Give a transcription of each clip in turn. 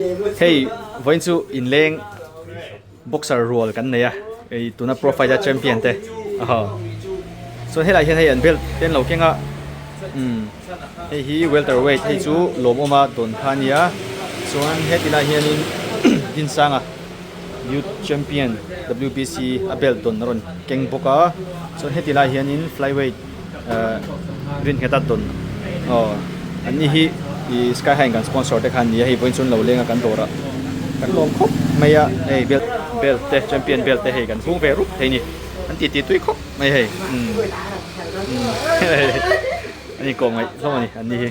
Hei vawiin chu inleng boxer rual kan nei a hei tuna pro fighter champion te aw chuan helai hian hei an belt te an lo keng a umm hei hi welter weight hei chu lawmawma dawn kha a nia chuan heti lai hianin Dinsanga youth champion W_B_C a belt dawn a rawn keng bawk a chuan heti lai hianin flyweight ahh Rinhngeta dawn aw an ni hi ih sky high in kan sponsor te kha an ni a hei vawiin chu an lo leng a kan dawr ah kan lawm khawp mai a hei belt belt te champion belt te hei kan hung ve rup thei a ni an ti ti tui khawp mai hei umm umm an inkawm ngaih hlawm a ni an ni hi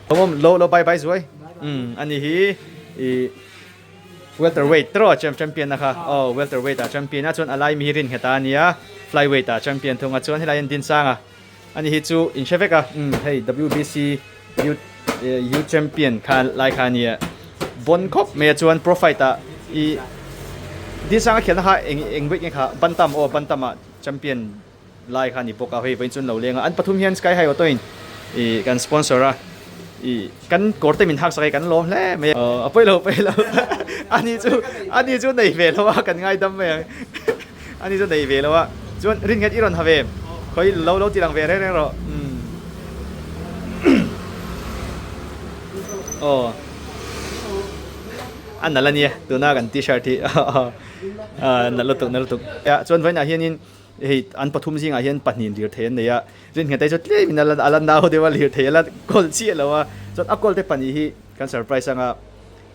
awm lo lo bye bye zuai umm a ni hi ih. Welterweight tawh champion a kha aw welterweight ah champion a chuan a lai mi hi rin nghet a ania flyweight ah champion thung a chuan helai hian Dinsanga ani hi chu in hre vek a umm hei W_B_C youth youth champion kha lai kha ania bawn khawp mai a chuan pro fight ah ih Dinsanga khelna kha eng eng weight nge kha bantam aw bantam ah champion lai kha a ni bawk a hei vawiin chu an lo leng a an pathum hian sky high auto in ih kan sponsor a ih kan kawr te min hak sak a kan lawm hle mai a a pawi lo pawi lo ani chu ani chu nei ve lo a kan ngaidam mai ang ani chu nei ve lo a chuan rin nghet i rawn ha ve khawi lo lo ti lang ve reng reng rawh umm aw a nalh a nia tuna kan t-shirt hi a nalh lutuk nalh lutuk chuan vawiinah hianin Hei an pathum zingah hian pahnih lirthei an nei a, rinnghet te chu tlemin a la a la nau deuh a lirthei a la kawl chiah lo a, chuan a kawl te pahnih hi kan surprise anga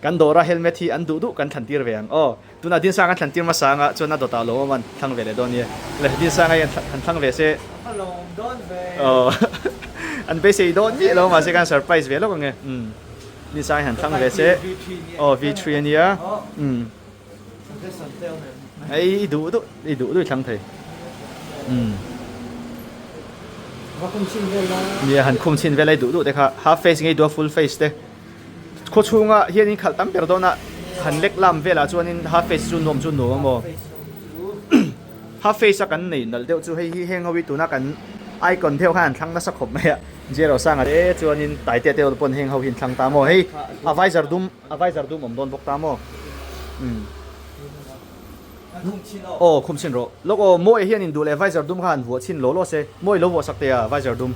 kan dawra helmet hi an duh duh kan thlan tir ve ang aw, tunah Dinsanga kan thlan tir hmasa anga chuan a dawtah lo awm an thlang ve leh dawn nia, le Dinsanga hi an thlang ve se aw an beisei dawn miah lo mahse kan surprise ve lawk ange umm Dinsanga hi han thlang ve se aw V3 ania umm. Hei i duh duh i duh duh i thlang thei umm nia han khum chhin vel a i duh duh te kha half face nge i duh a full face te khaw chhunga hian in khalh tam ber dawn a han lek lam velah chuanin half face chu nuam chu nuam a maw half face a kan nei nalh deuh chu hei hi heng ho hi tuna kan icon deuh khan an thlang nasa khawp mai a zero sanga te chuanin taitea te pawn heng ho hi an thlang ta maw hei a visor dum A visor dum awm dawn bawk ta maw? Umm. Aw khum chhin rawh. Lawk aw Mawi hian in duh leh visor dum kha han vuah chhin law law se. Mawi lo vuah sak teh a visor dum.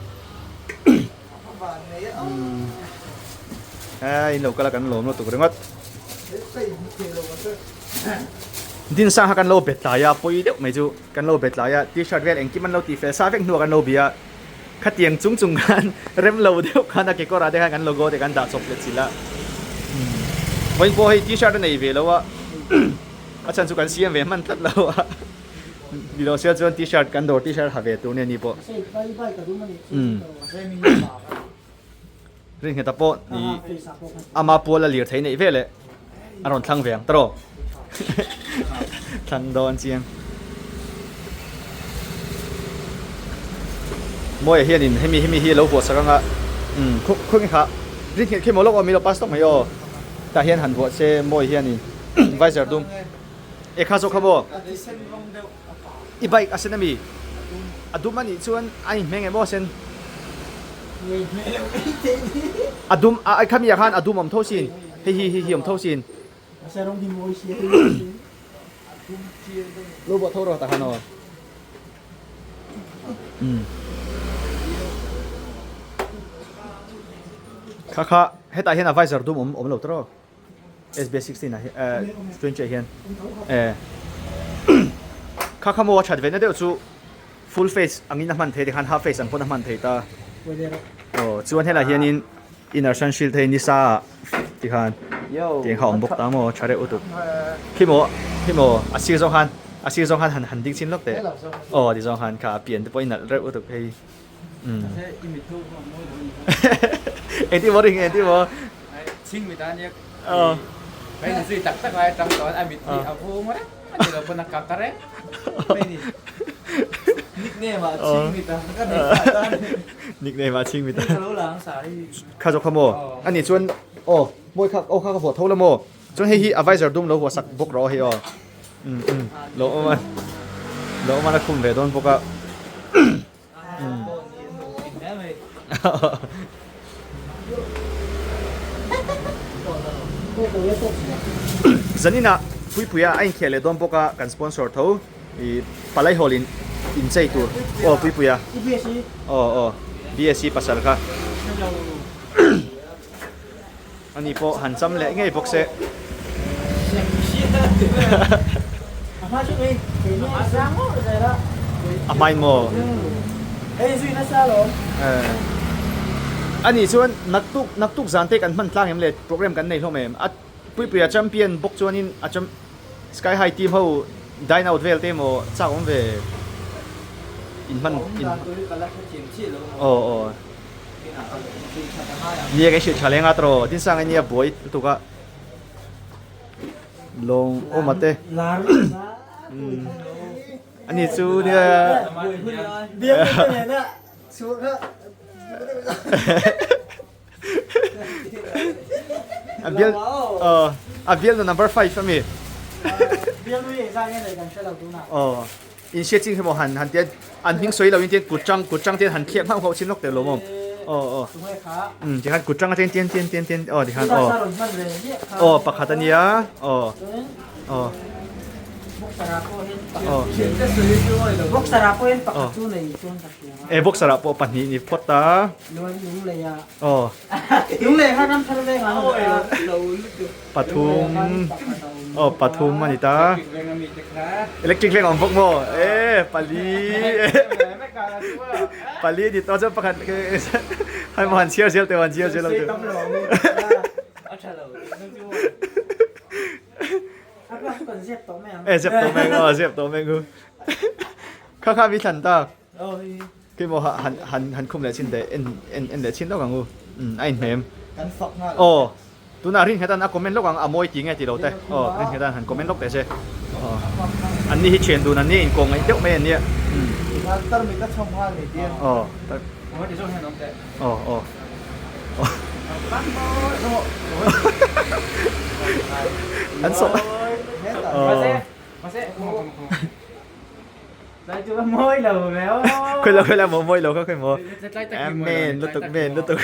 Umm. He in lo kal a kan lawm lutuk ringawt. Dinsang kha kan lo bet tlai a pawi deuh mai chu kan lo bet tlai a t-shirt vel engkim an lo tih fel sa vek hnuah kan lo bia a. Khatiang chung chung khan rem lo deuh khan a kekawr ah te khan kan logo te kan dah chawp leh chilh a. Vawiin pawh hei t-shirt a nei ve lo a, a chhan chu kan siam ve hman tlat lo a. Ni lo sia chuan t-shirt kan dawr t-shirt ha ve tur nia ni pawh. Ringheta pawh ni ama pual a lirthei neih ve leh a rawn thlang ve ang tawh. Thlang dawn chiang. Mawia hianin hemi hemi hi a lo vuah sak anga umm khaw khawnge kha ringheh khi maw lawk aw mi lo pass tawk mai aw. Tah hian han vuah se Mawia hianin visor dum e kha zawk kha maw i bike a sen ami a dum anih chuan a inhmeh ngei maw a sen a dum a khami ah khan a dum a awm tho sin hei hi hei hi a awm tho sin. Lo buah tho rawh tah khan aw. Kha kha hetah hian a visor dum awm awm lo tawh SB16 ah hian 20 ah hian kha kha maw a that ve na deuh chu full face angin a hman thei tikhan half face ang pawn a hman thei ta aw chuan helai hianin inner sun shield hei nisa ah tikhan tiang kha a awm bawk ta maw tha reuh lutuk khi maw khi maw a sir zawng khan a sir zawng khan han han ding chin lawk teh aw ti zawng khan kha a pian te pawh i nalh reuh lutuk hei umm engtin maw ring engtin maw aw Nickname ah chhing mit a. Kha zawk kha maw? Ani chuan aw mawi kha aw kha ka vuah tho la maw? Chuan hei hi a visor dum lo vuah sak bawk rawh hei aw. Um um lo awm a lo awm a la khum ve dawn bawk a. Zaninah Puipuia a inkhel leh dawn bawk a, kan sponsor tho i palai hall in inchei tur aw Puipuia aw aw BSc pasal kha ani pawh han cham leh ngei bawk se. A hmain maw? Ani chuan naktuk naktuk zan te kan hman tlang em le program kan nei hlawm em? A Puipuia champion bawk chuanin a cham Sky High team ho dine out vel te emaw chak awm ve in hman in aw aw Nia kan hrilh tha leng a tawh Dinsang ania buai lutuk a lawng awm a te ani chu nia a bial a bial na number 5 ami aw In hriat ching hi maw han han tian an hming sawi lo in tian kut tang kut tang tian han thliak nghauh nghauh chin lawk teh lo maw aw aw um tikhan kut tang atangin tian tian tian tian aw tikhan aw aw pakhat ania aw aw aw e boxer ah pawh pahnih ni phawt ta aw Pathum aw pathum a ni ta electric veng a awm bawk maw e pali pali a ni tawh chuan pakhat hai maw han chhiar zel teh han chhiar zel lo teh e zep tawh mai ang aw zep tawh mai ang u kha kha mi thlan tak Keimah han han han khum leh chin teh en en en leh chin lawk ang u umm a inhmem aw tunah rin nghet an a comment lawk ang a mawi ti nge ti lo te aw rin nghet an han comment lawk teh se aw an ni hi thian dun an nia inkawm ngaih deuh mai an nia umm aw aw aw an sawm aw Khawila khawila maw mawi lo kha khawi maw men lutuk men lutuk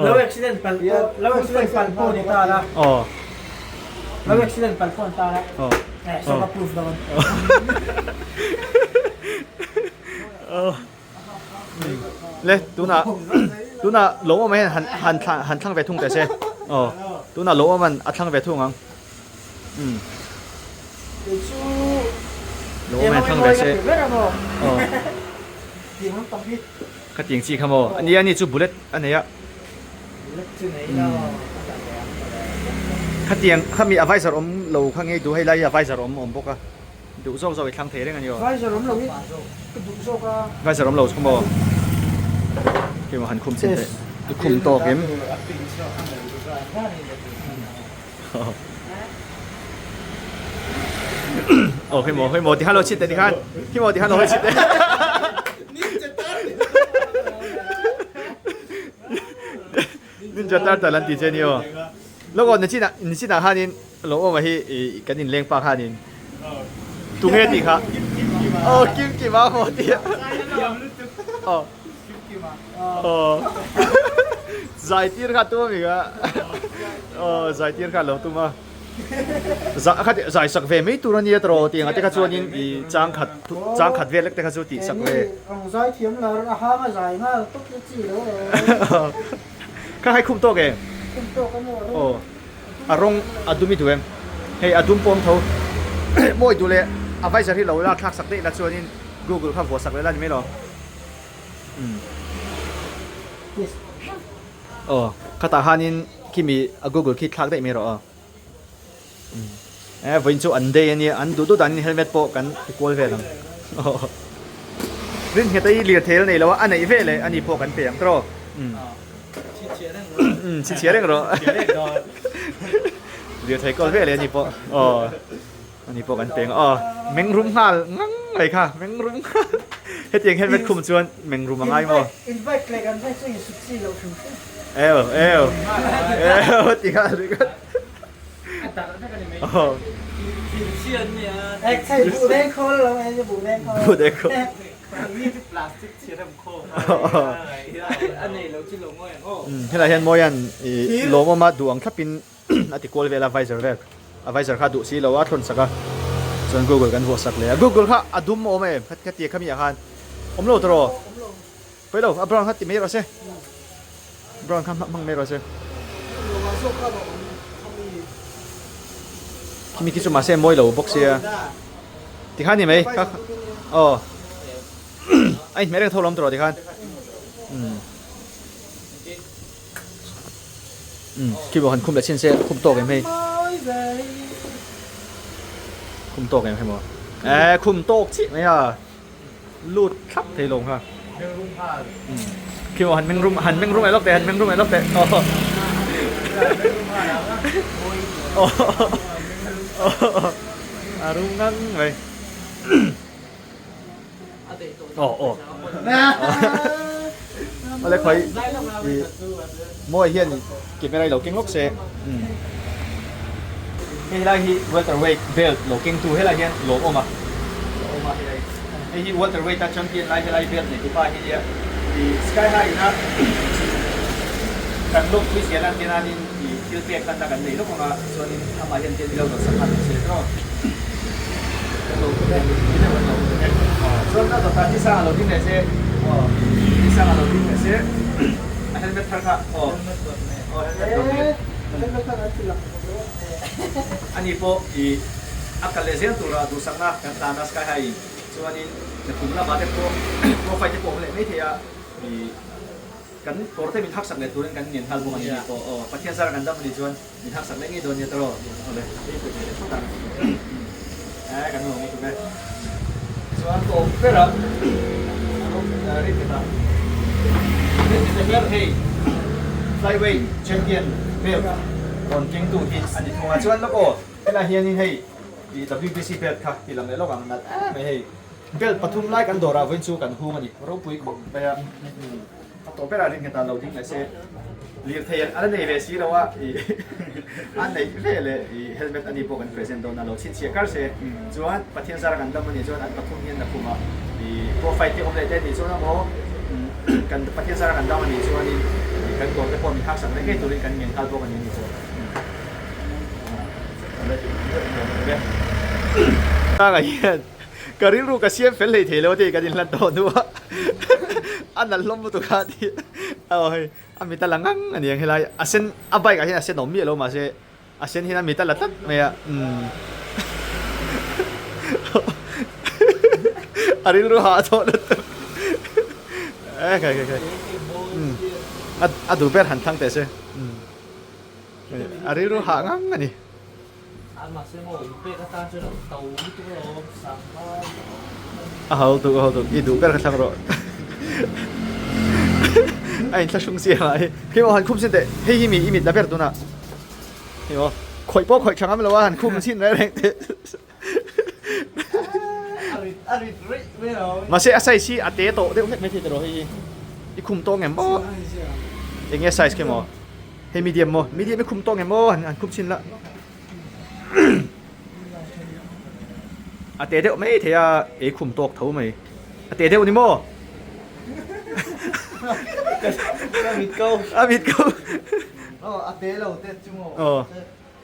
Lo accident pal pawh lo accident pal pawh ni ta la aw lo accident pal pawh ni ta la aw eh saw ka proof dawn aw le tunah tunah lawmawm hian han han thlang han thlang ve thung teh se aw tunah lawmawm an a thlang ve thung ang umm lawmawm hian thlang ve se aw khatiang chi kha maw ania ani chu bullet a nei a umm khatiang khami a visor awm lo kha ngei duh hei lai hi a visor awm awm bawk a. Duh zawk zawk i thlang thei reng a ni aw. Visor awm lo hi ka duh zawk a. Visor awm lo chu maw? Keimah han khum chin teh. I khum tawk em? Aw hei maw hei maw tikhan lo chhit teh tikhan. Khi maw tikhan lo hawi chhit teh. Ninja Turtle an ti che ni aw. Lawk aw nichinah nichinah khanin lo awm a hi ih kan inleng pa khanin tunge tih kha aw kim kim a maw tih aw aw zai tir kha tum ami kha aw zai tir kha lo tum a za kha zai sak ve mai tur ania tawh tih ang te kha chuanin ih chang khat chang khat vel lek te kha chu tih sak ve zai thiam lar a hang a zai nghal tawp na chi lo Kha hai khum tawk em? Khum tawk a maw a rawng? Aw a rawng a dum i duh em? Hei a dum pawm tho mawi duh leh a visor hi lo la thlak sak daih la chuanin google kha vuah sak leh la ni mai lo. Umm aw khatah khanin khimi a google khi thlak daih mai rawh aw. Umm e vawiin chu an day ania an duh duh danin helmet pawh kan ti kual vel ang aw rin nghet a i lirthei la nei lo a a neih veleh ani pawh kan pe ang tawh umm umm chhichhiah reng rawh lirthei kawl veleh ani pawh aw ani pawh kan pe ang aw meng rum nghal ngang mai kha meng rum nghal hetiang helmet khum chuan meng rum a ngai maw invite leh kan bike chu insut chi loh hrim hrim eo eo eo ti nghal ringawt. Helai hian Mawian i lawmawma duh ang thlapin a ti kual vel a visor vel a visor kha duh si lo a thlawn sak a chuan google kan vuah sak leh a google kha a dum awm em kha tia khami ah khan awm lo tawh pawi lo a brown kha ti mai rawh se brown kha hmang mai rawh se khimi khi chu mahse mawi lo bawk sia tikhan ni mai kha aw a inhmeh reng tho lawm tawh tikhan umm umm khi pawh han khum leh chhin se khum tawk em hei khum tawk em hei maw eh khum tawk chiah mai a lut thlap thei lo kha khi maw han meng rum han meng rum leh lawk teh han meng rum leh lawk teh aw a rum ngang mai aw aw awle khawi i mawi hian camera i lo keng lawk se hei lai hi welterweight belt lo keng tu helai hian lawm awm a lawm awm a helai hei hi welterweight a champion lai helai belt nei tu pa hi nia i sky high ina kan lawk pui ziah lan te nanin i thil pek hlanna kan nei lawk ang a chuanin amah hian tian ilo dawn sak nghal ang che tawh kan lo chuan a dawtah ni sang a lo ding leh se aw ni sang a lo ding leh se a helmet thar kha aw aw helmet dawt leh ani pawh i a kal leh zel tura duhsakna kan tlan a sky high in chuanin kum lamah te pawh profile te pawh a awm leh maithei a i Kan kawr te min hak sak leh turin kan ngen nghal bawk a ni ni pawh aw Pathian zara kan dam a nih chuan min hak sak leh ngei dawn nia tawh awle hei pawh thei leh phawt ang eh kan nuam lutuk e chuan tawp ber a alo rin nghet a rin nghet ber hei flyweight champion belt rawn keng tu hi a ni thung a chuan lawk aw helai hianin hei ih WBC belt kha ti lang leh lawk ang nalh em mai hei. Belt pathum lai kan dawrah vawiin chu kan hung a ni. Ropui khawp mai a. A tawh berah rin nghet ah lo ding leh se. Lirthei a la nei ve si lo a, ih a neih ve leh ih helmet a ni pawh kan present dawn a lo chhinchhiah kar se. Chuan Pathian zara kan dam a nih chuan an pathum hian nakhumah ih profile te awm leh te a nih chuan emaw kan Pathian zara kan dam a nih chuanin ih kan dawr te pawh min hak sak leh ngei turin kan ngen nghal bawk a ni a ni pawh. Ka rilru ka siam fel hlei thei lo tih kan inhlan tawh hnu a, a nalh hlawm lutuk a tih aw hei a mit a la ngang a ni ang helai a sen a bike ah hian a sen awm miah lo mahse a sen hian a mit a la tlat mai a umm a rilru hah tawh lutuk e khai khai khai umm a duh ber han thlang teh se umm a rilru hah ngang a ni. A ho tuk a ho tuk i duh ber kha thlang rawh a in thlahrung chiang ah hi khi maw han khum sin teh hei hi mi i mit la ber tunah hi maw khawih pawh khawih tha ngam lo a han khum sin reng reng teh mahse a size hi a te tawh deuh hlek mai thei tawh hei hi i khum tawh ngem maw eng nge size khi maw Hei medium maw? Medium i khum tawh nge maw? Han khum chhin la. A te deuh mai thei a, ei khum tawk tho mai. A te deuh ni maw? A mit ko. A mit ko. Oh, a te lo te chu maw? Oh.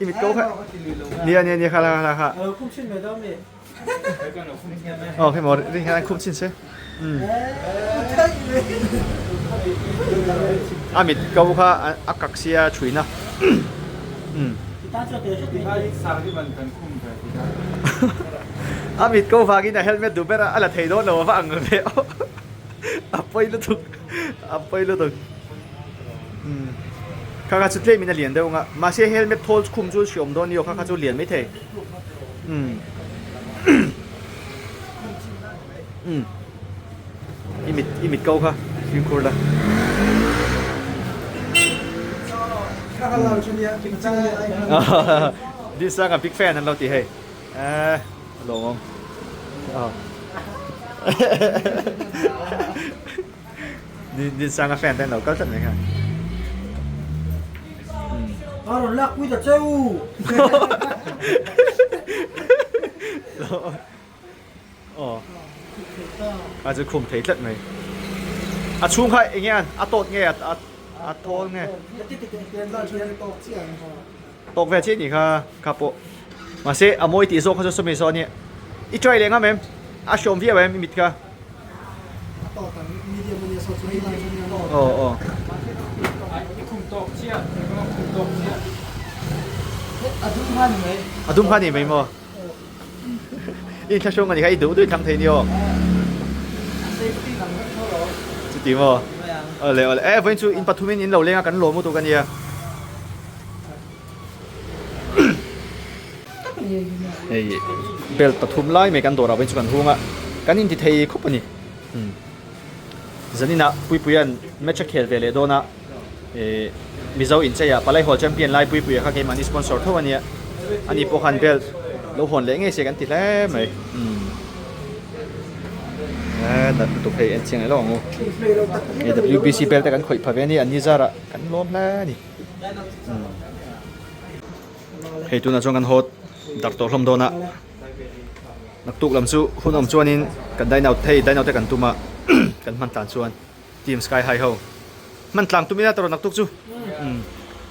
I mit ko kha. Nia nia nia kha la kha kha. Khum chhin mai dawn mi. Oh, hei maw ring hian khum chhin se. A mit ko kha a kak sia thuina. A mit ko vangin a helmet duh ber a la thei dawn lo a va ang ve aw. A pawi lutuk. A pawi lutuk. Kha kha chu tlem in a lian deuh ang a, mahse helmet thawl khum chu hriawm dawn ni aw kha kha chu lian maithei. Umm umm i mit i mit ko kha fimkhur la. This song a big fan an lo ti hei. Eh lawm awm. Ni sang a fan ten lo kal tlat mai kha. A rawn lak pui ta cheu. Aw. A chu khum thei tlat mai. A chhung kha eng nge an a tawt nge a a thawl nge. Tawk ve chiah nih kha kha pawh. Mahse a mawi tih zawk kha chu sawmi saw ania. I try leh ngam em? A hrawm viau em i mit kha? A tawk ang medium ania saw chu hei lai chu nia. Aw aw. I khum tawk chiah, a khum tawk chiah. A dum kha ni mai. A dum kha ni mai maw? I inthlahrung a ni kha i duh duh i thlang thei ni aw. A safety lam vek tho lo. Chuti maw? Awle awle. E vawiin chu in pathumin in lo leng a kan lawm lutuk a nia. Hei belt pathum lai mai kan dawrah vawiin chu kan hung a, kan inti thei khawp a ni. Zaninah Puipuia'n match a khel ve leh dawn a, eh Mizo incheiah Palai Hall champion lai Puipuia kha keimahni sponsor tho a nia, ani pawh khan belt lo hawn leh ngei se kan ti hle mai. Eh nat lutuk hei en chiang leh lo ang u. Hei WBC belt te kan khawih pha ve a ni, an ni zarah kan lawm hle a ni. Hei tunah chuan kan haw darh tawh hlawm dawn a, naktuk lam chu hun awm chuanin kan dine out thei dine out te kan tum a kan hman tlan chuan team sky high ho hman tlang tum ila tawrh naktuk chu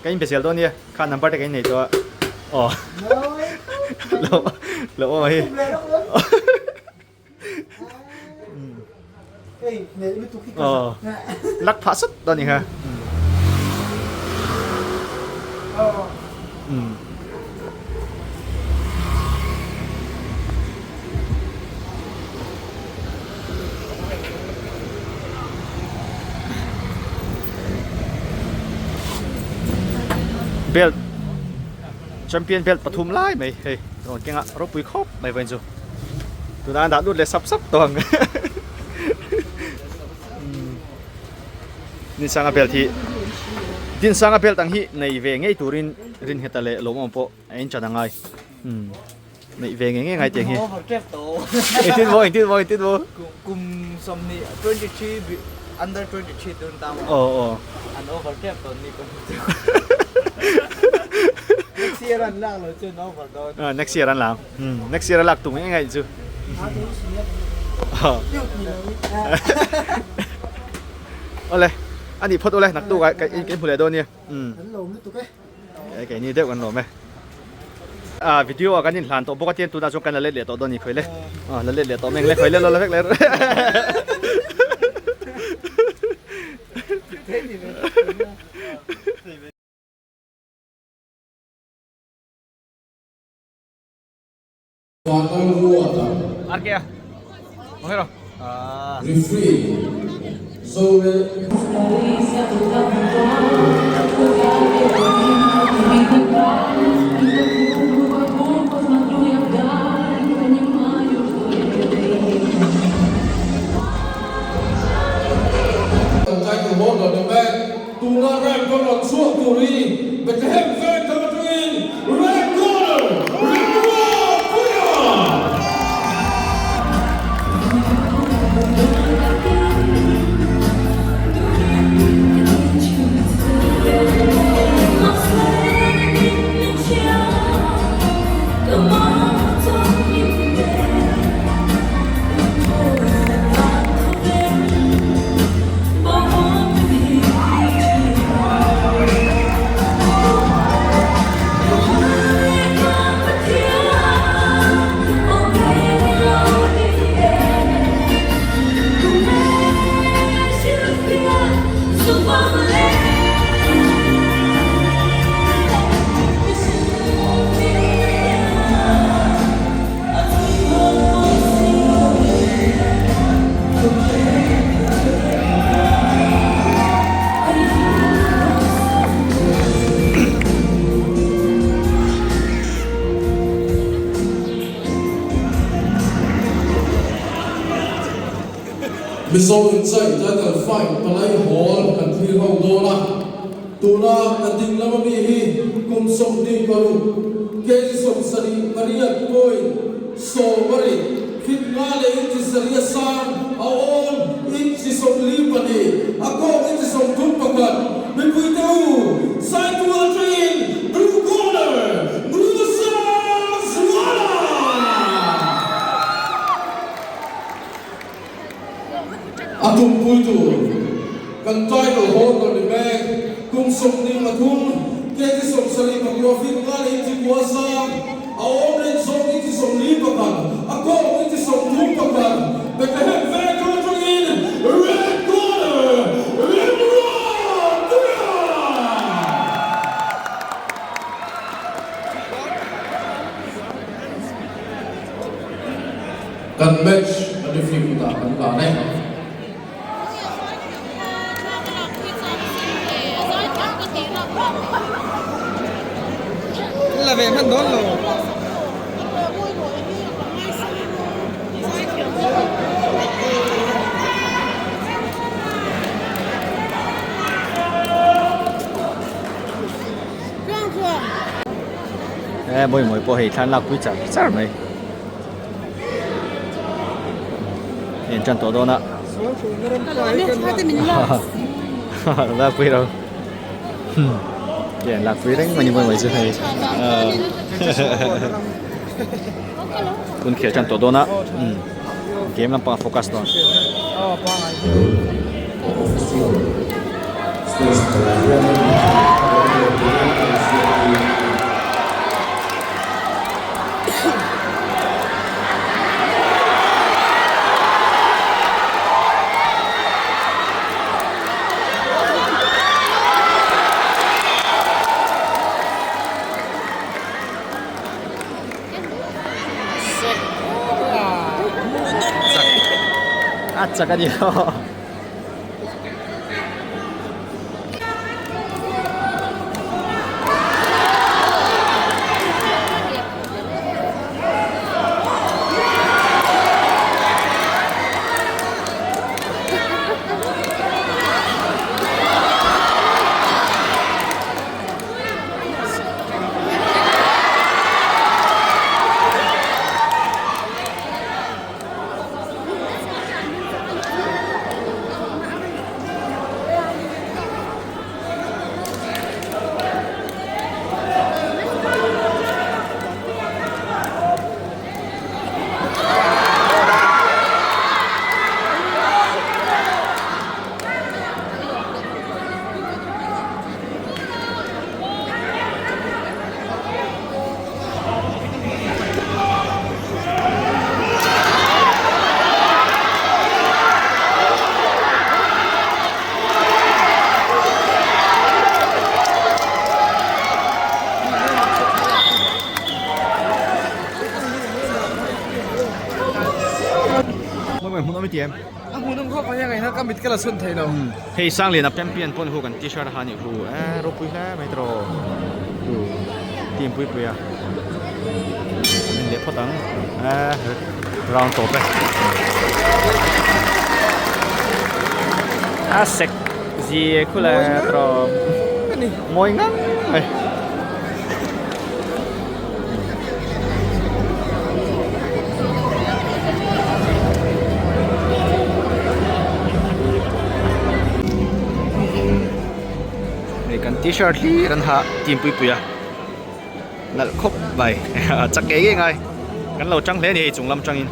ka inbe zel dawn nia kha number te ka innei tawh a aw lo lo awm a hi. Lak phah sat dawn ni kha. Belt champion belt pathum lai mai hei rawn kengah ropui khawp mai vawiin chu. Tunah an dah lut leh sap sap tawh ang. Dinsanga belt hi Dinsanga belt ang hi nei ve ngei turin Rinheta leh Lawmawm pawh a inchan a ngai. Neih ve ngei ngei ngai tiang hi. Engtin maw engtin maw engtin maw. Kum 20 23 under 23 tun ta maw. Aw aw. An over tep tawh ni pawh. Next year an lak lo chuan over dawn. Next year an la ang. Next year a lak tum ngei ngei chu. Awle, a nih phawt awle, naktuk ah ka in hmu leh dawn nia. Kan lawm lutuk e. E keini deuh kan lawm e. A video ah kan inhlan tawh bawk a tian tunah chuan kan la let leh tawh dawn a ni khawi le. La let leh tawh mai ang le khawi le lo la vek leh. Referee Zorel. Title holder ni mek tuna rank a rawn chhuak tur hi Bethlehem Veng thang atangin Red Corner Rinmuanpuia! Mizo inchai title fight palai hawl kan thlir ho dawn a, tuna kan ding lama mi hi kum 26 kg 78 point 70 fit nga leh inchi sarih a sang a awm inchi 42 a kawng inchi 31 mipuite u Saitual atangin Blue Corner Musa Zuala! A tumpui tur kan title holder ni mek kum 23 kg 74. pakua feet nga leh inchi kua sang, a awm len zawng inchi 41, a kawng inchi 31, Bethlehem Veng atangin Red Corner, Remruatpuia! Kan match a referee kutah kan hlan e. La ve hman dawn lo. E mawi mawi pawh hei thlan lak pui char char mai hei an tan tawh dawn a lak pui ro hei an lak pui reng mai ni mawi mawi chu hei hun khel tan tawh dawn a game lampang a focus dawn. A chak a ni lo. A hmuhnawm khawp mai a ngaihna ka mit ka la chhun thei lo. Hei Sangliana champion pawn hu kan t-shirt a ha nih hu eh ropui hle mai tawh hu team pui pui a en leh phawt ang eh round tawp e a sek zia khu le tawh mawi ngang mai. Hei kan t-shirt hlir an ha team pui pui a nalh khawp mai chak ngei ngei ngai kan lo tang hle a ni hei chung lam tangin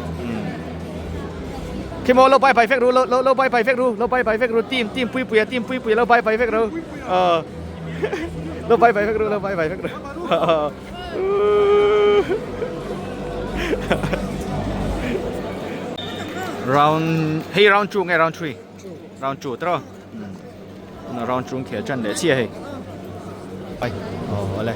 khi maw lo bai bai vek ru lo lo bai bai vek ru lo bai bai vek ru team team pui pui a team pui pui a lo bai bai vek ru lo bai bai vek ru lo bai bai vek ru round hei round 2 nge round 3 round 2 tro na round 2 khel chan leh chiah hei ai oh ole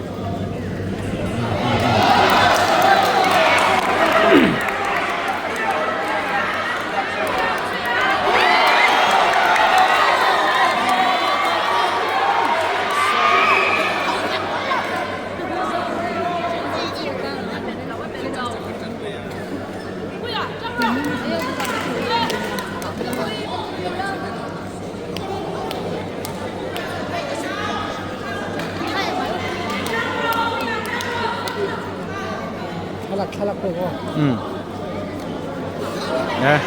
Umm eh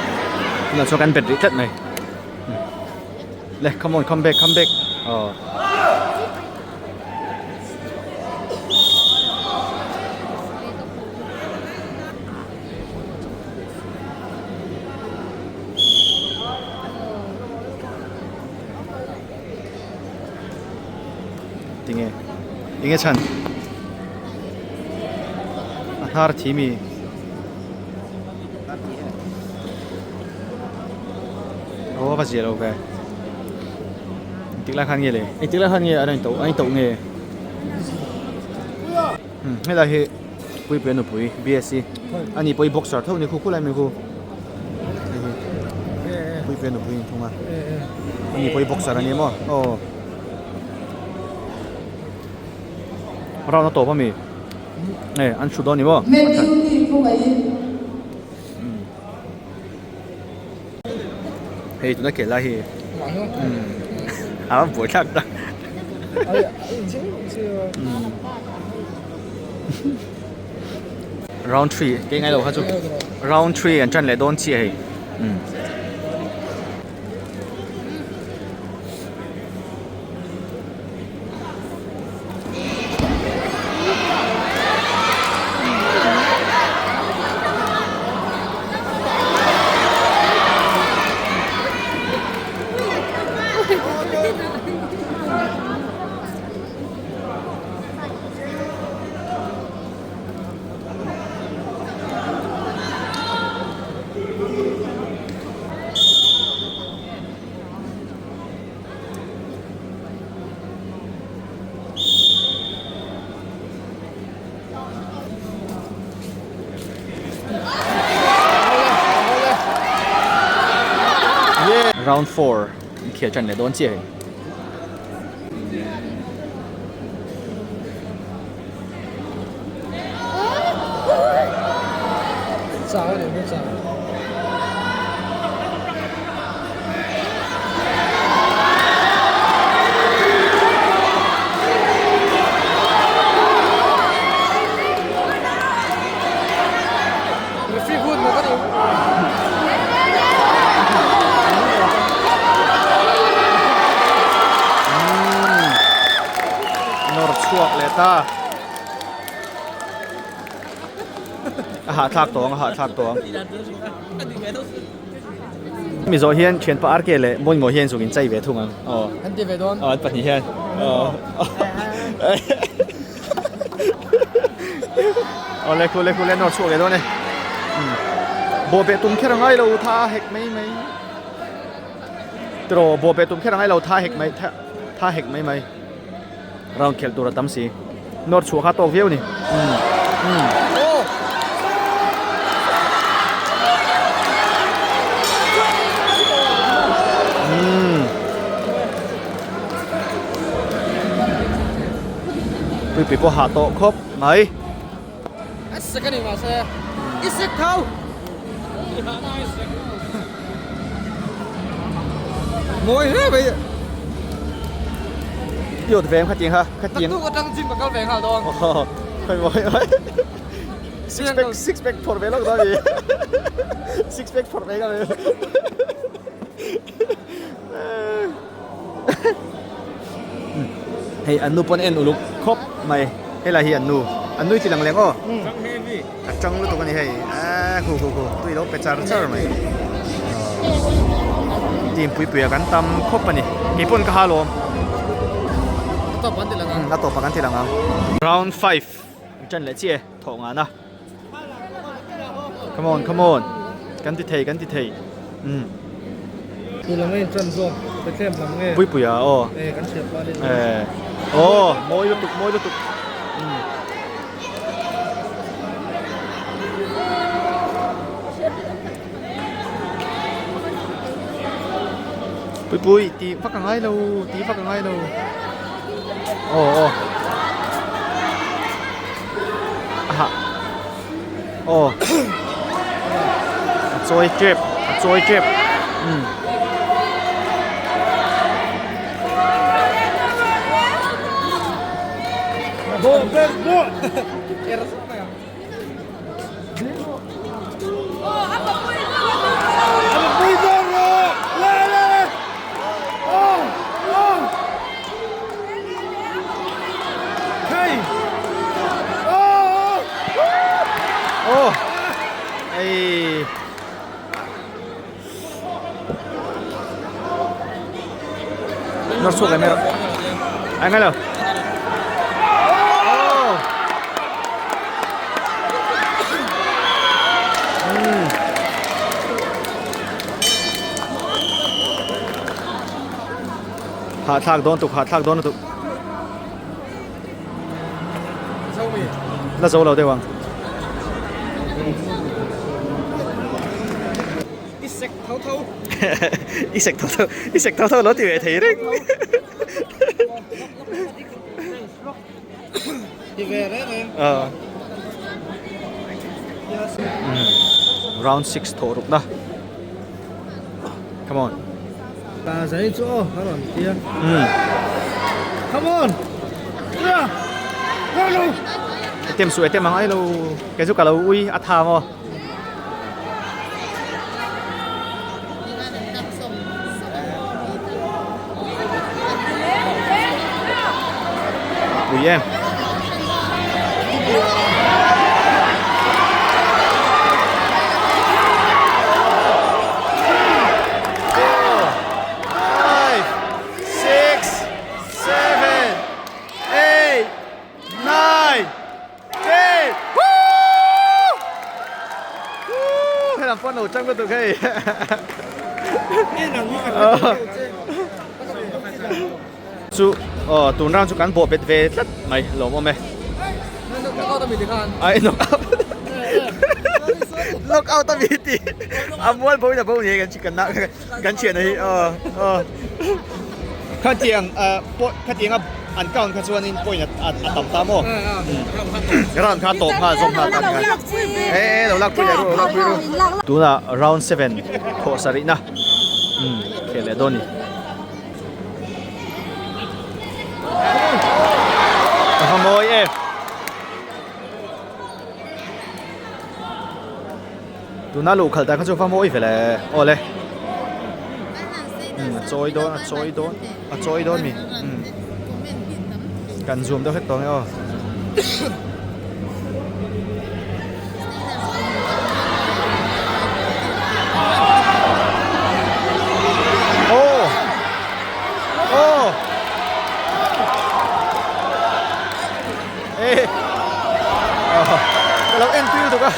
tunah chuan kan bet rih tlat mai le come on come back come back aw. Tinge enge chhan. Hnar thi mi. Aw va zia lo ve. Engtik lai khan nge le? Engtik lai khan nge an in to an in to nge? Hmm helai hi Puipuia nupui BSc ani pawh hi boxer tho ni khu khu lai mai khu. Puipuia nupui in thung a. Ani pawh hi boxer ani maw? Aw. Round a tawp ami? Nge an thu dawn ni maw? Hei tuna kel lai hi a buai thlak ta. Round 3 ke ngai lo kha chu round 3 an tran leh dawn chiah hei. Round 4 inkhel tan leh dawn chiah hei. Nawr chhuak leh ta. A hahthlak tawng, a hahthlak tawng. Mi zawh hian thianpa RK leh Mawimawii hian zuk in chei ve thung ang. Aw. An ti ve dawn. Aw, an pahnih hian. Aw. Aw le khu le khu le nawr chhuak leh dawn e. Bawhbeh tum kher a ngai lo tha hek mai mai. Tiraw bawhbeh tum kher a ngai lo tha hek mai tha hek mai mai. Round khelh tur a tam si. Nawr chhuah kha tawk viau ni. Puipui pawh hah tawh khawp mai. A sek a ni mahse i sek tho. Mawi hle mai. I awt ve em khatiang kha khatiang. Naktuk atang gym ka kal ve nghal dawn. Khawi mawi mawi. Six pack six pack phawrh ve lawk dawn a ni. Six pack phawrh ve nghal. Hei an nu pawn en uluk khawp mai helai hi an nu an nui chi lang leng aw a tang lutuk a ni hei aaa khu khu khu tui lo pe char char mai team pui pui a kan tam khawp a ni keipawn ka ha lawm a tawp ah kan ti lang ang round 5 tan leh chiah e thawh ngana Come on, come on. Kan ti thei, kan ti thei. Um. Tu lam nge tran zawk? Bethlehem lam nge? Pui pui a, aw. Eh, kan hriat pa ni. Eh. Aw, mawi lutuk, mawi lutuk. Um. Pui pui, ti vak a ngai lo, ti vak a ngai lo. Aw, aw. Aha. Aw. A chawi tep, a chawi tep. Um. Bo, bo, bo. Oh. Ei. Nó suốt cái mẹ. Anh nghe đâu. Hahthlak dawn tuk hahthlak dawn lutuk. La zo lo deuh ang. I sek tho tho. I sek tho tho. I sek tho tho lo ti ve thei reng. Ti ve reng reng. Round 6 thawh rukna. Come on. Ta zai chu aw a rawn ti a. Come on. Yeah. Go lo. Tem su tem ang ai lo. Ke chu ka lo ui a tha maw. Pui em. Five, six, seven, eight, nine, ten. Woo! Woo! Helam pawh an lo chang lutuk hei. Chu aw tun round chu kan bawh bet ve tlat mai lawm awm e. Knock out a mi ti khan. Ai knock out. Knock out a mi ti. A mual bo in a bo ni kan kan kan thian a hi aw aw. Khatiang pawh khatiang a an count kha chuanin point a tam ta maw? Round kha tawp nghal zawm nghal ta khan. E e lo lak pui leh ru lo lak pui ru. Tunah round 7 thawh sarihna khel leh dawn ni. Ka hma mawi e. Tuna luh khalh dan kha chu va mawi ve le. Aw le. A chawi dawn a chawi dawn a chawi dawn mi. Kan zoom deuh hlek tawh ang e aw. Aw aw e ka lo en tui lutuk a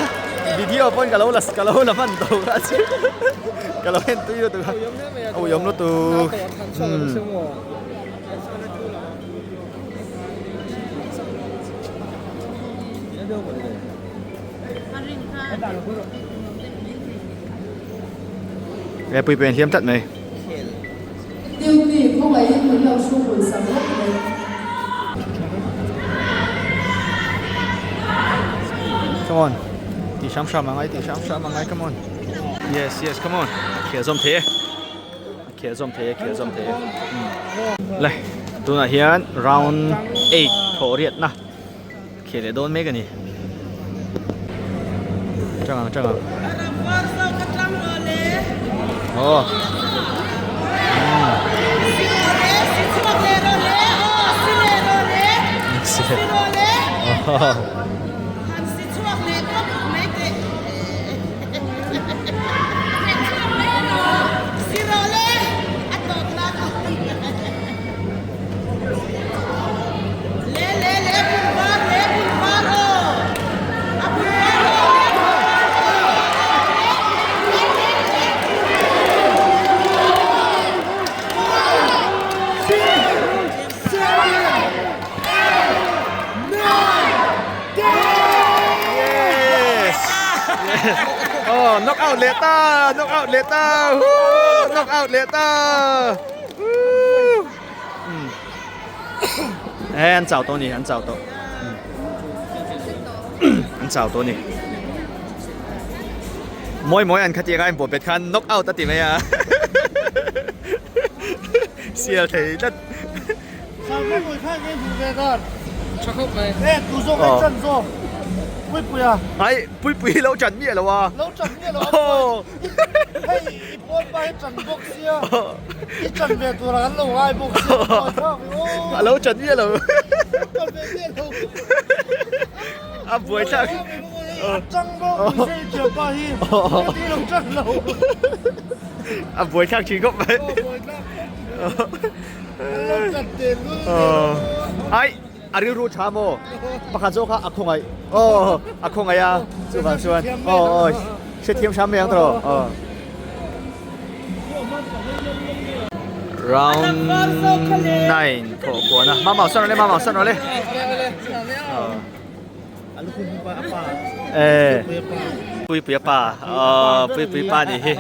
video pawn ka lo la ka lo la hman tawh kha chu ka lo en tui lutuk a a uiawm lutuk umm. He pui pui an hliam tlat mai. Duty khawngaihin min lo hru hul sak vek mai. Come on. Ti hram hram angai, ti hram hram angai, come on. Yes, yes, come on. Khel zawm thei e. Khel zawm thei e, khel zawm thei e. Le, tunah hian round 8 thawh riatna. Kheh leh dawn mek a ni. Tang ang tang ang. Aw. Yes! Oh, knock out leh ta! Knock out leh ta! Woo! Knock out leh ta! Woo! He an chau tawh a ni an chau tawh an chau tawh a ni mawi mawi an khatiang a in bawh bet khan knock out a ti mai a sial thei tlat ai pui pui lo chan miah lo a lo chan miah lo a hei i pawn pa hi chan bawk sia i chan ve tur ah kan lo ngai bawk sia a lo chan miah lo chan ve miah lo a buai thlak a chang bawk ni se i thiam pa hi heti lo chan lo a buai thlak thin khawp mai buai thlak khawp mai lo chan teh lul ai A rilru tha maw? Pakhat zawk kha a khawngaih. Aw, a khawngaih a, chuvang chuan aw aw hrethiam hram mai ang tawh. Aw. Round 9 thawh kuahna mamau san rawh le mamau san rawh le eh pui pui pa pui pui pa ni hi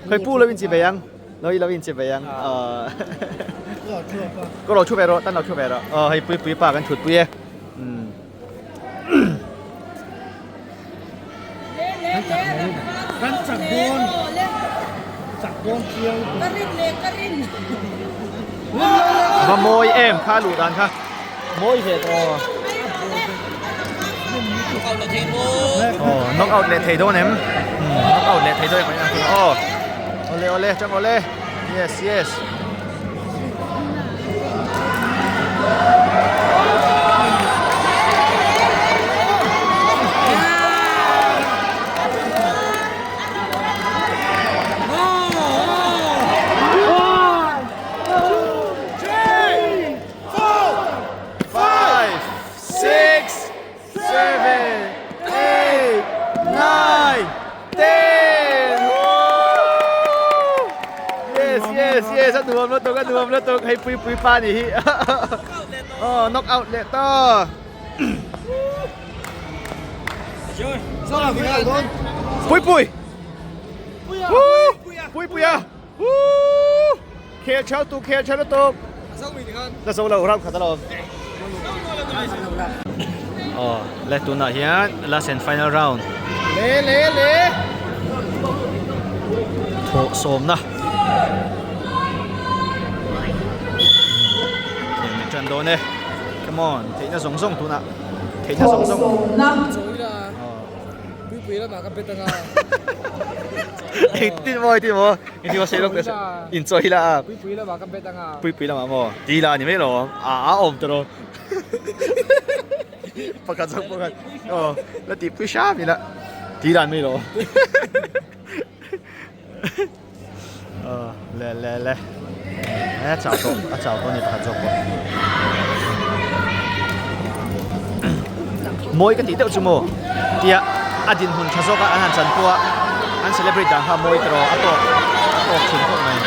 khoi pu lo in chi ve ang lo i lo in chi ve ang ko lo thu ve ro tan lo thu ve ro hei pui pui pa kan thut pui e Kan chak dawn chak dawn chiang Ka rin leh ka rin. Va mawi em kha luh dan kha mawi ve tawh. Aw knock out leh thei dawn em knock out leh thei dawn em aw awle awle chang awle yes yes. Five, six, seven, eight, nine, ten. Woo! Yes, yes, yes. A nuam lutuk, a nuam lutuk. Hei pui pui pa ni hi. Oh, knock out leh ta. Pui pui. Woo! Pui pui a. Woo! Khel chhal tu khel chhal lutuk. La zo lo round khat alawm. Aw le tunah hian last and final round. Le le le. Thawh sawmna. Thei mai tan dawn e. Come on theihna zawng zawng tunah theihna zawng zawng. Thawh sawmna. Puipui lamah ka bet anga. Engtin maw engtin maw engtin maw sei lawk teh in chawi la a. Puipui lamah ka bet anga. Puipui lamah maw ti la ni mai lo a a awm tawh lo. Pakhat zawk pakhat aw la tih pui hram ila ti la ni mai lo. Aw le le le a chau tawh a chau tawh a ni pakhat zawk pawh. Mawi ka tih deuh chu maw tia a dinhmun tha zawk a an han chan pawh a an celebrate dan kha mawi tawh a tawk a tawk thin khawp mai.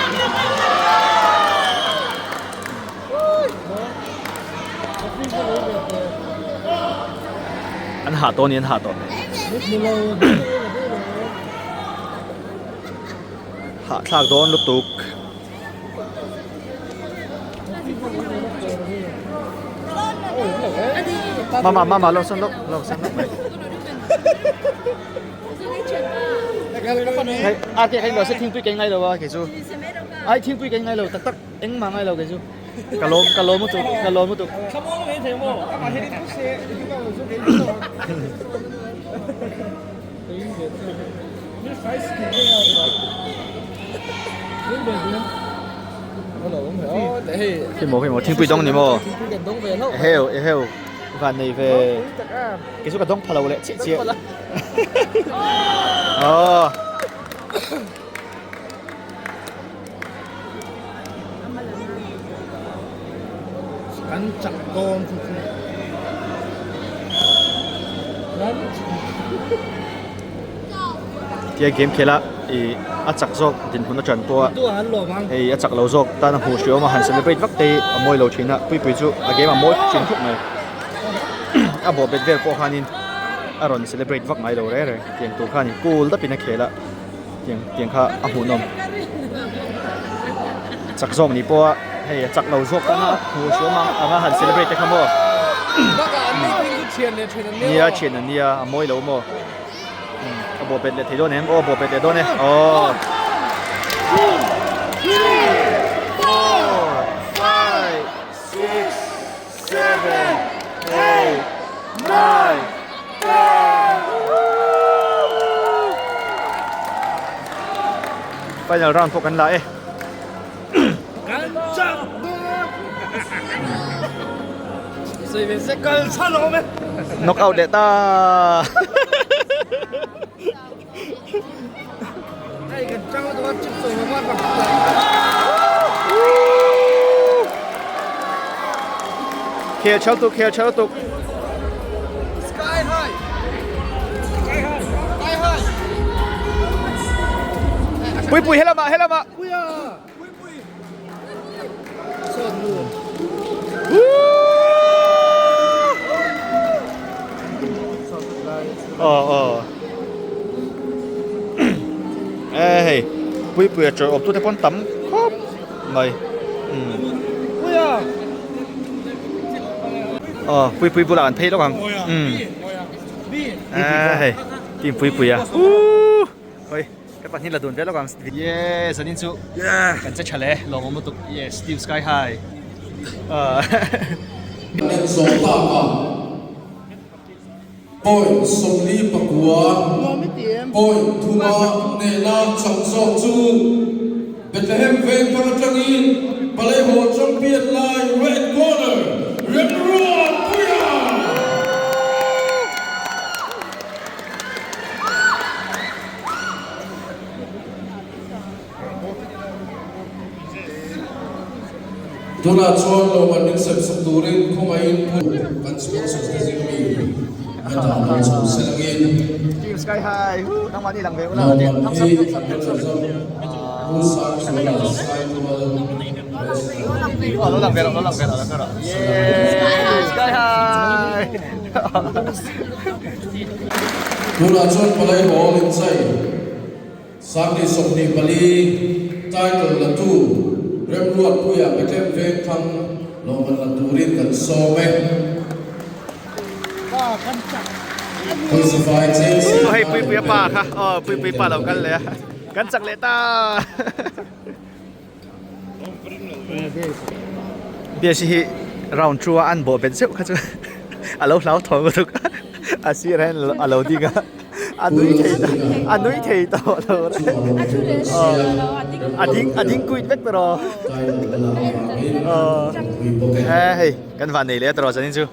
An hah tawh a ni an hah tawh. Hahthlak dawn lutuk. Mama mama lo san lawk lo san lawk mai. Hei a ke hei lo se thingpui kei ngai lo a kei chu. Ai thingpui kei ngai lo tak tak engmah ngai lo kei chu. Ka lawm ka lawm lutuk ka lawm lutuk. Khi maw khi maw thingpui dawng ni maw eheu eheu van nei ve kei chu ka dawng pha lo leh chiah chiah aw Kan chak dawn chu chu. Tia game khela i a chak zawk dinhmun a tan pawh a hei a chak lo zawk tan a hmuh hriawm a han celebrate vak te hi a mawi lo thin a puipui chu a game a mawi thin khawp mai a bawh bet vel pawh khanin a rawn celebrate vak ngai lo reng reng tiang tur khanin cool dapin a khel a. Tiang tiang kha a hmuhnawm chak zawk ni pawh a hei a chak lo zawk tan a hmuh hriam ang anga han celebrate te kha maw nia thian an nia a mawi lo maw a bawh bet leh thei dawn em aw a bawh bet leh dawn e aw four five six seven eight nine ten Final round pawh kan la e. Kan chak dawn. Sawi ve sek. Kal chhan awm e. Knock out leh ta. Hei kan chang lutuk a chip sawi lo va kan Khel chho tuk khel chho tuk. Sky high. Sky high. Sky high. Pui pui helama helama. Puia. Pui pui. Aw aw. E hei Puipuia chawi awp tute pawn tam khawp mai. Umm. Aw Puipui bulah kan phei lawk ang. Umm. E hei team Puipuia. Uuh. Hawi ka pahnih la dun ve lawk ang. Yes anin chu kan che tha le lawmawm lutuk. Yes team sky high. Kan zawh tak a. Point 49 point thuma hnehna chak zawk chu Bethlehem veng thar atangin Palaihaw champion lai red corner Remruatpuia! Tunah chuan lawmman min sem sak turin khawngaihin pu kan sponsors te zing mi Meta lo chho selangin lawmman hi Mizoram Pu Sangzuala Saitual Tunah chuan Palai Hall inchei Sangni 24 title la tu Remruatpuia Bethlehem Vengthang lawmman la turin kan sawm e. Pawisa cheng Aw hei Puipuia pa kha aw Puipui pa lo kal leh a kan chak leh ta BSc hi round two a an bawh bet zeuh kha chu a lo hlau thaw lutuk a sir ah hian a lo ding a a nui thei a nui thei tawh lo a ding a ding kuit vek tawh rawh aw hei kan van nei leh tawh rawh zanin chu.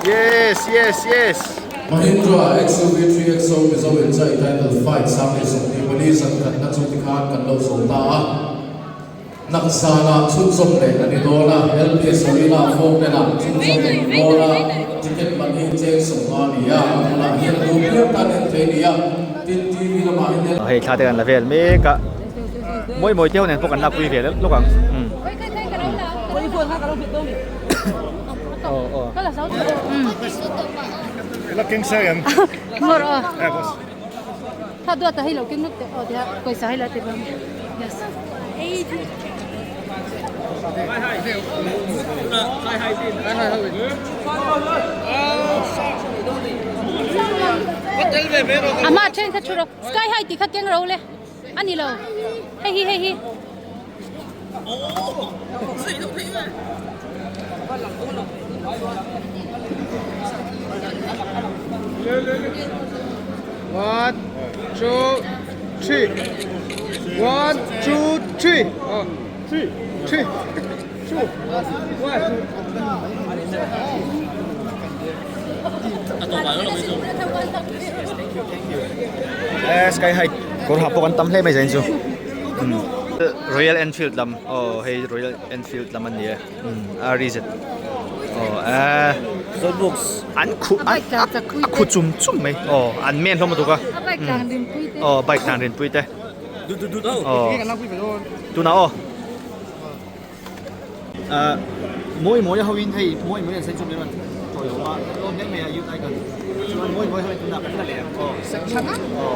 Yes yes yes. Mahindra XUV 3XO Mizo Inchai Title Fight 24 zan khatna chu tikhan kan lo zo ta a. Nakzanah chhunzawm leh a ni dawn a, LPS Arena Falkland-ah chhunzawm leh a ni dawn a, ticket man hi cheng 50 a ni a, a hmunah hian duh piang tan en thei a ni a, tin TV lamah hian. Hei thla te kan la vel mek a. Mawi mawi te ho nen pawh kan lakpui ve lawk lawk ang. Sky high tih kha keng ro le. A ni lo. Hei hi hei hi. One, two, three. One, two, three. Three, three, two, one. Sky high kawr ha pawh kan tam hle mai zain chu Royal Enfield lam aw hei Royal Enfield lam a ni e a ri zet aw an khu a khu chum chum mai aw an men hlawm lutuk a aw bike tlan rinpui te aw tunah aw. Mawi mawi ho in hei mawi mawi an sawi chu min rawn thawi awm a tlawm hle mai a youth icon chuan mawi mawi ho in tunah kan la leh ang aw aw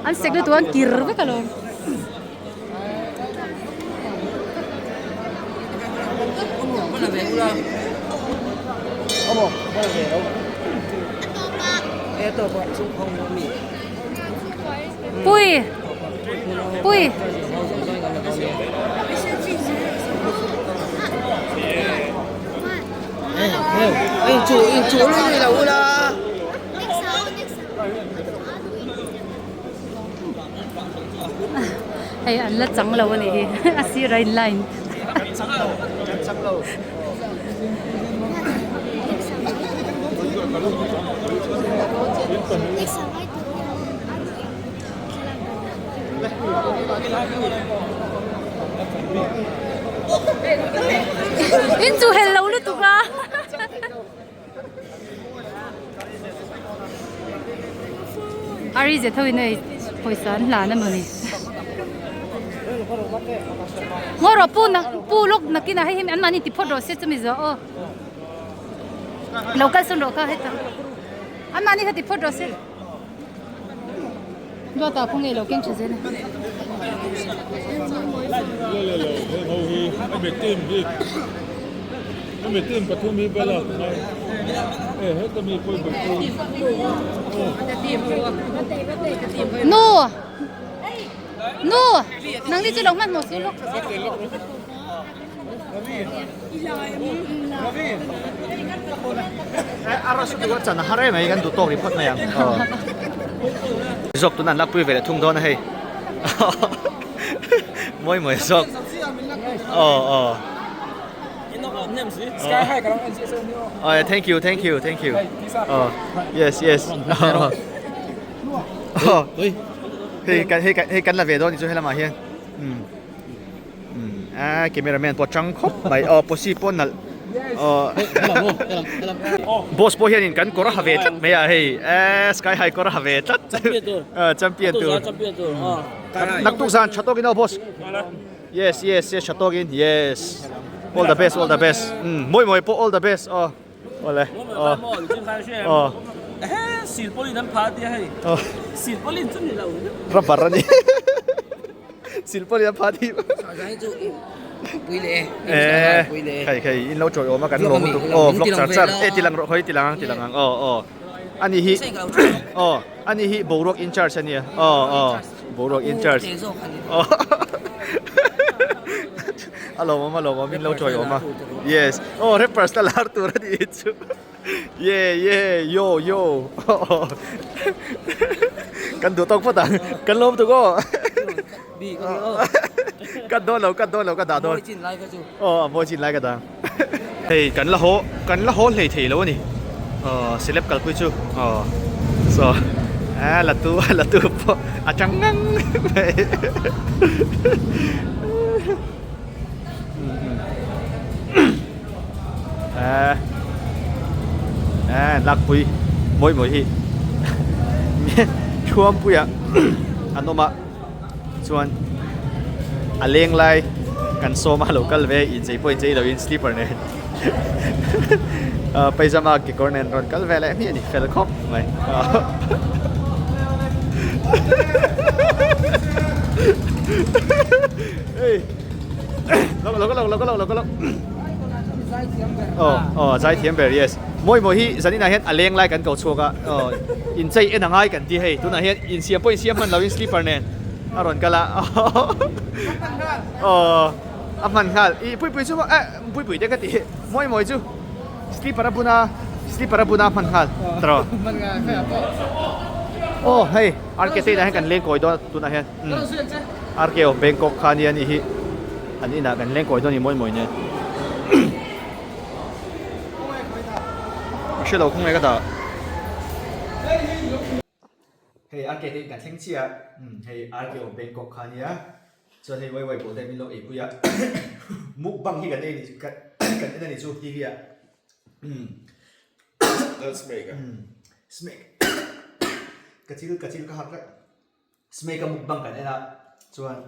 An sek lutuk an kir vek alawm. Pui. Pui. Hei an la chang lo a nih hi a sir a in line. In chu hel lo lutuk a. A ri zet ho in hei pawisa an hlan a mawni. Ngaw rawh pu nak pu lawk nakinah hei hi anmahni ti phawt rawh se chumi zawh aw. Lo kal sawn rawh kha heta. Anmahni kha ti phawt rawh se. Duata khaw nge lo keng tha zel a. Le le le heng ho hi hemi team hi hemi team pathum hi bela ngai e heta mi pawh ber chu Nu Nu nang ni chu lo hman hmawh su lawk. Chan a har em mai kan duh tawk ri phawt mai ang zawk tuna an lakpui ve leh thung dawn a hei mawi mawi zawk aw aw oh thank you thank you thank you oh yes yes oh hei kan hei kan hei kan la ve dawn ni chu helamah hian um A camera man pawh chang khawp mai aw posi pawh nalh aw boss pawh hianin kan kawr a ha ve tlat mai a hei eh sky high kawr a ha ve tlat champion tur naktuk zan tha tawkin aw boss yes yes yes tha tawkin yes all the best all the best mawi mawi pawh all the best aw awle aw aw rubber a ni. Silpawlin a pha thih. Eh, khai khai in lo chawi awm a kan lawm lutuk. Aw vlog char char. E tilang rawh khawi tilang ang tilang ang. Aw aw. Ani hi aw ani hi boruak in charge ania. Aw aw boruak in charge. Aw. A lawm awm a lawm awm in lo chawi awm a. Yes. Aw rappers la lar tur ani hi chu. Yeah yeah yo yo kan duh tawk phawt ang kan lawm tuk aw ka dawn lo ka dawn lo ka dah dawn aw a mawi chin lai ka dah hei kan la haw kan la haw hlei thei lo a ni aw celeb kalpui chu aw so a la tu la tu pawh a chang ngang mai Eh eh lakpui mawi mawi hi thuampuia an awm a chuan a leng lai kan sawm a lo kal ve inchei pawh inchei loin slipper nen paijama kekawr nen rawn kal ve leh hmiah a ni fel khawp mai. Hey. Lo lo lo lo lo lo lo. Oh oh zai thiam ber yes. Mawi mawi hi zanin ah hian a leng lai kan ko chhuak a. Oh in chei en a ngai kan ti hei. Tunah hian in siam pawh in siam hman lo in slipper nen a rawn kal a. Oh a hman nghal. I pui pui chu eh pui pui te ka ti. Mawi mawi chu slipper a bun a slipper a bun a hman nghal. Tro. Oh hei RK te inah hian kan leng kawi dawn tunah hian. RK of Bangkok kha ania nih hi an inah kan leng kawi dawn ni mawi mawi nen ka hrelo khawnge ka dah hei RK te in kan thleng chiah hei RK of Bangkok kha ania chuan hei waiwai pawh te min lo eipui a mukbang hi kan ei kan en a ni chu TV ah ka chil ka chil ka hak tlat. Smake a mukbang kan en a chuan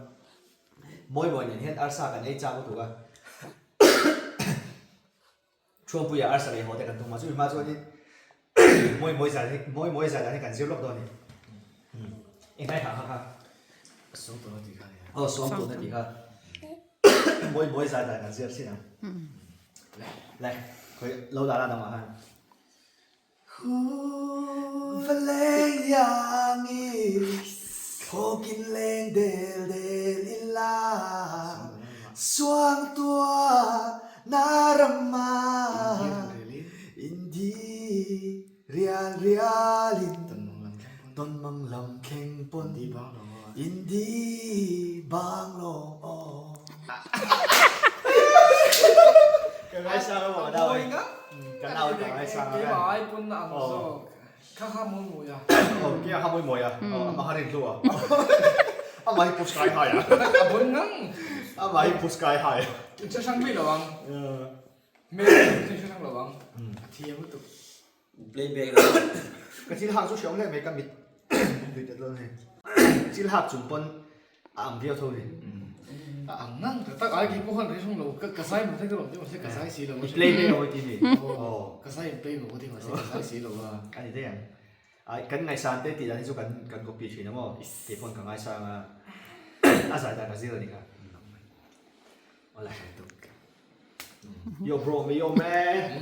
mawi mawi nen hian arsa kan ei chak lutuk a Thuampuia arsa lei haw te kan tum a chumi hma chuanin mawi mawi zan hi mawi mawi zan dan hi kan zir lawk dawn a ni engkai ha kha kha aw suam tuna tih kha mawi mawi zan dan kan zir chin ang le khawi lo dah la dangah khan. Vawlei-iangi thlawkin leng del del ila, Suangtuah na rama indi rial rialin, Tawnmang lam thleng pawn indi bang lawng aw. Ka ngaisang a maw ka nau e. Ka nau ka ngaisang a Keimah ai pawn na ang zawk. Kha kha mawi mawi a. Oh, kia kha mawi mawi a. Oh, amah kha rin hlu a. Amah hi push kai hai a. A bon ngang. Amah hi push kai hai a. I che hrang mai lo ang. Hmel i che hrang lo ang. A thiam lutuk. Playback lo. Ka thil hak chu hriam leh mai ka mit min tui tet lo a ni. Thil hak chung pawn a ang viau tho ni. A ang ngang tak tak ai kei pawh khan rei hrang lo ka ka zai maw te ka lawm deuh mahse ka zai si lo I play mai maw ti ni. Aw ka zai in play maw ka ti mahse ka zai si lo a. A ni daih ang. Ai kan ngaihsan te tih dan hi chu kan kan copy thin a maw kei pawn ka ngaisang a a zai dan ka zir a ni kha. Awle. Yo bro me yo man.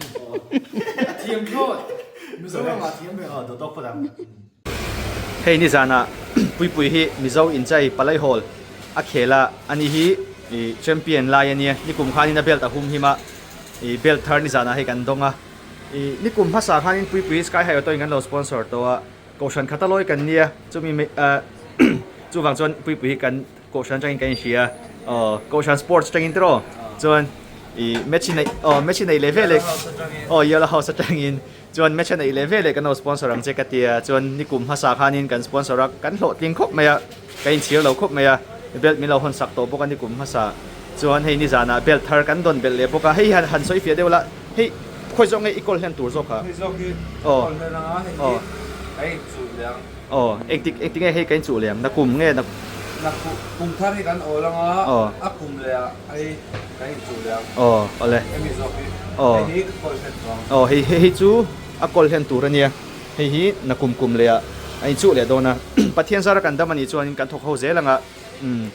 A thiam thlawt. Mizoram ah thiam ber. Aw duh tawk phawt ang. Hei nizanah Puipui hi Mizo inchai Palai Hall a khel a, ani hi i champion lai a nia, nikum khanin a belt a hum him a, i belt thar nizanah hei kan dawng a, i nikum hmasa khanin Puipui Sky High Auto in kan lo sponsor tawh a, Kohhran khata lawi kan nia, chumi chuvang chuan Puipui hi kan Kohhran atangin kan inhria aw Kohhran sports atangin tiraw chuan ih match neih aw match neih leh veleh aw Yellow House atangin chuan match a neih leh veleh kan lo sponsor ang che ka tia chuan nikum hmasa khanin kan sponsor a kan hlawhtling khawp mai a kan inchhir lo khawp mai a belt min lo hawn sak tawh bawk a nikum hmasa chuan hei nizanah belt thar kan dawn belh leh bawk a hei han han sawi fiah deuh la hei khawi zawk nge i kawl hlen tur zawk a aw aw. Aw, engtik engtik nge hei ka inchuh leh ang? Na kum nge na. Na kum thar hi kan awl anga a kum leh ah hei kan inchuh leh ang. Aw, awle. Hemi zawk hi. Aw. Hei hi ka kawl hlen tur ang. Aw, hei hei chu a kawl hlen tur ania. Hei hi na kum kum leh ah a inchuh leh dawn a. Pathian zara kan dam anih chuanin kan thawk ho zel anga umm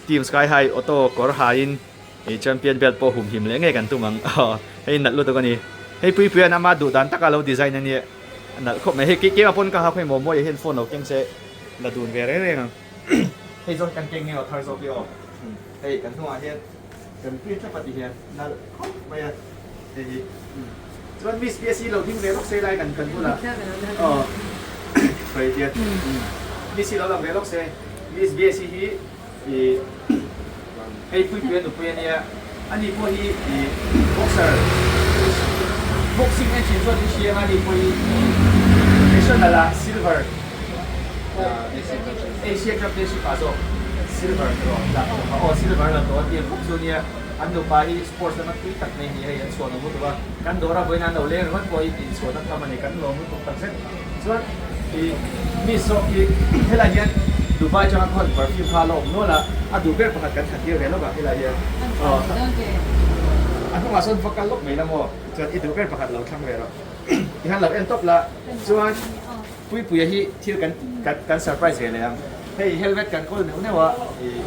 Team Sky High Auto kawr hain i champion belt pawh humhim leh ngei kan tum ang. Aw, hei nalh lutuk a ni. Hei Puipuia'n ama duh dan taka lo design ania. A nalh khawp mai. Hei keimah pawn ka ha khawi maw mawi ah hian phone lo keng se la dun ve reng reng ang. Hei zawk hi kan keng nge aw thar zawk hi aw. Hei kan hnungah hian kan print thlap a ti hian nalh khawp mai a hei hi. Chuan Miss PSC lo ding ve lawk se lai kan kan bulah aw khawi hian Miss hi lo lang ve lawk se. Miss BSc hi ih hei Puipuia nupui a nia. Ani pawh hi ih boxer boxing en thin chuan in hria anga ani pawh hi national ah silver Asia championship ah zawk silver erawh la tawh a aw silver la tawh a tir bawk chu ania an nupa hi sports lama tui tak mai ni hei an chhuah lo lutuk a kan dawra vawiin an lo leng ringawt pawh hi inchhuahna tham a ni kan lawm lutuk tak zet. Chuan ih miss zawk hi helai hian Dubai atanga khawn perfume kha a la awm nual a, a duh ber pakhat kan thlan tir ve lawk a helai hian aw a hnungah sawn va kal lawk mai la maw chuan i duh ber pakhat lo thlang ve rawh tihian lo en tawp la chuan Puipuia hi thil kan kan surprise ve leh ang hei helmet kan kawl neuh neuh a ih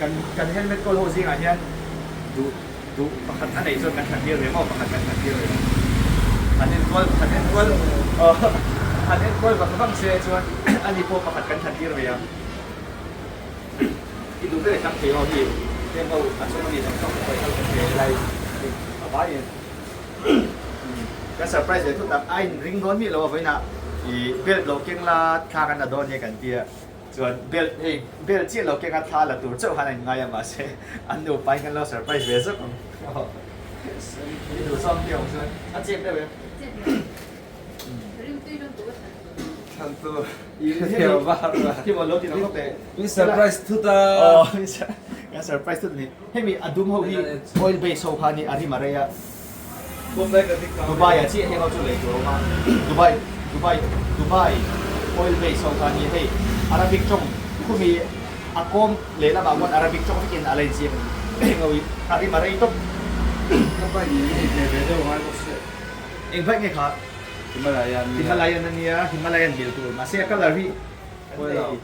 kan kan helmet kawl ho zingah hian duh Duh pakhat a neih chuan kan thlan tir ve maw? Pakhat kan thlan tir ve ang. Han enkual, han enkual, han enkual vang vang se chuan ani pawh pakhat kan thlan tir ve ang. I duh ber thlang thei ho hi heng ho a chung ami zawng zawng pawh i kal kan ve lai a vai in. Kan surprise ve thut ang, a in ring dawn miah lo a vawiinah i belt lo keng la thla kan la dawn nia kan tia. Chuan belt hei belt chiah lo kenga thla la tur chauh khan a inngai a mahse an nupa in kan lo surprise ve zawk ang aw i duh zawng te awm chuan a chep deuh em? Chep lo rimtui rawn tur a thlan tur. Thlan tur hemi khi maw lo ti lo lawk teh. Min surprise thut a. Aw kan surprise thut a ni. Hemi a dum ho hi oil base ho kha a ni a rim a rei a. Dubai ah chiah heng ho chu lei tur a awm a, Dubai Dubai Dubai oil base ho kha nia hei Arabic tawng khumi a kawm leh lamah khuan Arabic tawng vekin a la inziak a ni heng ho hi a rim a rei tawp. Ka bike hi hei ve ve deuh a ngai bawk sia. Eng bike nge kha? Himalayan nia. Himalayan a nia, Himalayan mil tur mahse a colour hi kan nei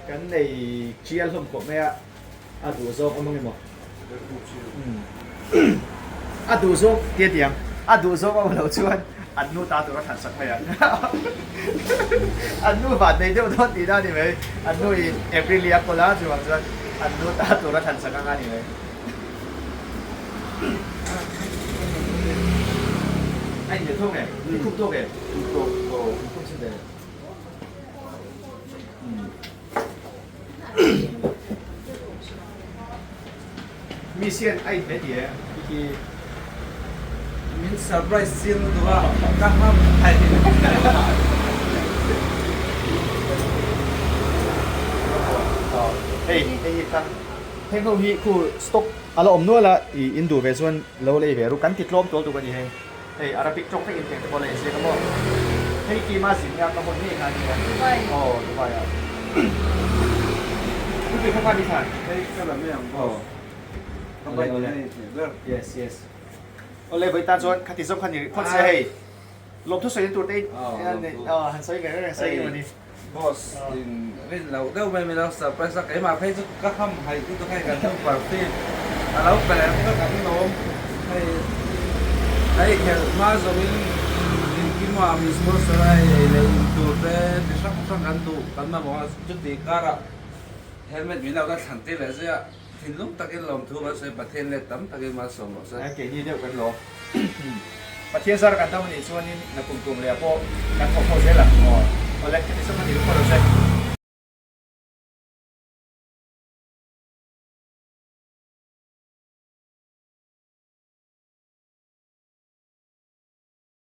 kan nei tial hlawm khawp mai a. A duh zawk awm ang emaw? A duh zawk tia ti ang. A duh zawk awm loh chuan an nu ta tur a thlan sak mai ang. An nu van nei deuh dawn tihna a ni mai. An nu in April-i a kawl a, chuvang chuan an nu ta tur a thlan sak ang a ni mai. A inhmeh thawk em? I khup tawk em? Khup tawk. Aw, khup chin ve. Mi sian a inhmeh ti e hi. Min surprise chiang lutuk a, ka ham thei. Hei hei hi kha heng ho hi khu stock a la awm nual a i in duh ve chuan lo lei ve ru kan ti tlawm tual tuk a ni hei. Hei Arabic tawng vek in teng te pawh la inziak a maw? Hei kima zin nga ka hawn ngei kha ania. Dubai. Aw Dubai ah. Khami kha khan i thlan. Hei ka la mai ang boss. Ka bike hi a inhmeh ber. Yes yes. Awle vawi tan chuan khati zawng kha ni rih phawt se hei. Lawmthu sawi tur te han sawi ve reng sawi emaw ni. Boss in rin loh deuh mai min lo surprise a, keimah phei chu ka ham haih lutuk hei kan nu perfume a lo pe leh vek an lawm hei hei khelh hma zawngin engkim ah mi sponsor a hei ei leh in tur te ti hrang hrang kan duh kan mamawh a chuti karah helmet min lo la thlan tir leh zui a thinlung takin lawmthu kan sawi Pathian let tam takin malsawm rawh se. Keini deuh kan lawm. Pathian zar kan dam anih chuanin na kum tum leh ah pawh kan thawk ho zel ang. Aw le, heti sawn kha ni ru phawt rawh se.